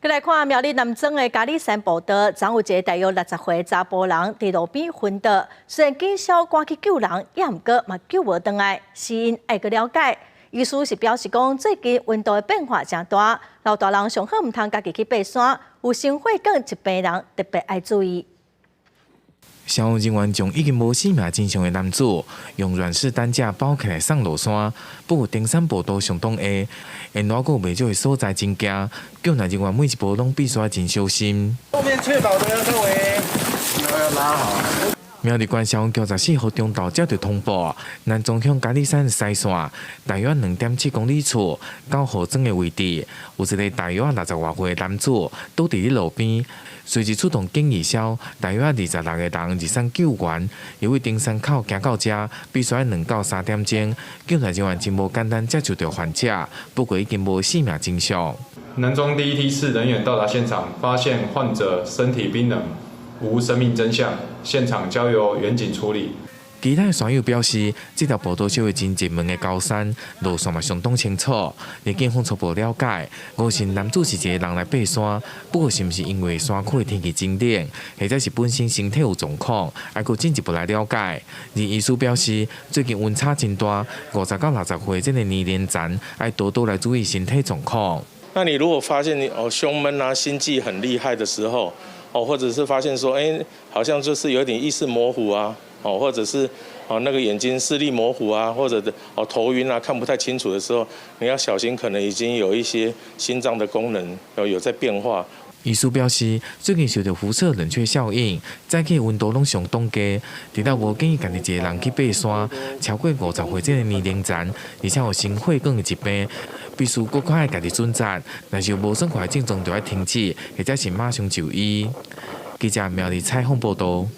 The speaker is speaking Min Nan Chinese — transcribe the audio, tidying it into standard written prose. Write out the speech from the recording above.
閣來看苗栗南莊的佳里山步道，昨有一个大約60歲查埔人佇路邊昏倒，雖然警消趕去救人，也毋過嘛救無轉來，死因愛閣了解。醫師是表示講，最近溫度的變化誠大，老大人上好毋通家己去爬山，有心血管疾病人特別愛注意。消防人員將已經無生命跡象的男子用軟式擔架包起來送落山。不過登山步道相當下，沿路閣有袂少的所在真驚，救援人員每一步攏必須愛真小心。後面確保的各位要拉好。苗栗縣消防局14號中晝接到通報，南莊鄉佳里山西線大約2.7公里處到河莊的位置，有一个大約60外歲的男子倒佇咧路邊，隨即出動警義消，大約26個人入山救援。由於登山口行到遮，必須愛2到3點鐘，救援人員真無簡單接觸著患者，不過已經無生命跡象。南莊第一梯次人員到達現場，發現患者身體冰冷，無生命徵象，現場交由員警處理。其他的山友表示，這條步道屬於真熱門的高山，路線嘛相當清楚。而警方初步了解，吳姓男子是一个人來爬山，不過是毋是因為山區的天氣真冷，或者是本身身體有狀況，愛閣進一步來了解。而醫師表示，最近溫差真大，50到60歲這个年齡層，愛多多來注意身體狀況。那你如果發現你哦胸悶啊、心悸很厲害的時候，哦，或者是發現說，欸，好像就是有點意識模糊啊，哦，或者是哦那個眼睛視力模糊啊，或者哦頭暈啊，看不太清楚的時候，你要小心，可能已經有一些心臟的功能有在變化。醫師表示，最近受著輻射冷卻效應，早起溫度攏相當低，除了無建議家己一个人去爬山，超過50歲這个年齡層，而且有心血管的疾病，必須閣較愛家己準則，若是有無爽快的症狀，就愛停止，或者是馬上就醫。記者苗栗採訪報導。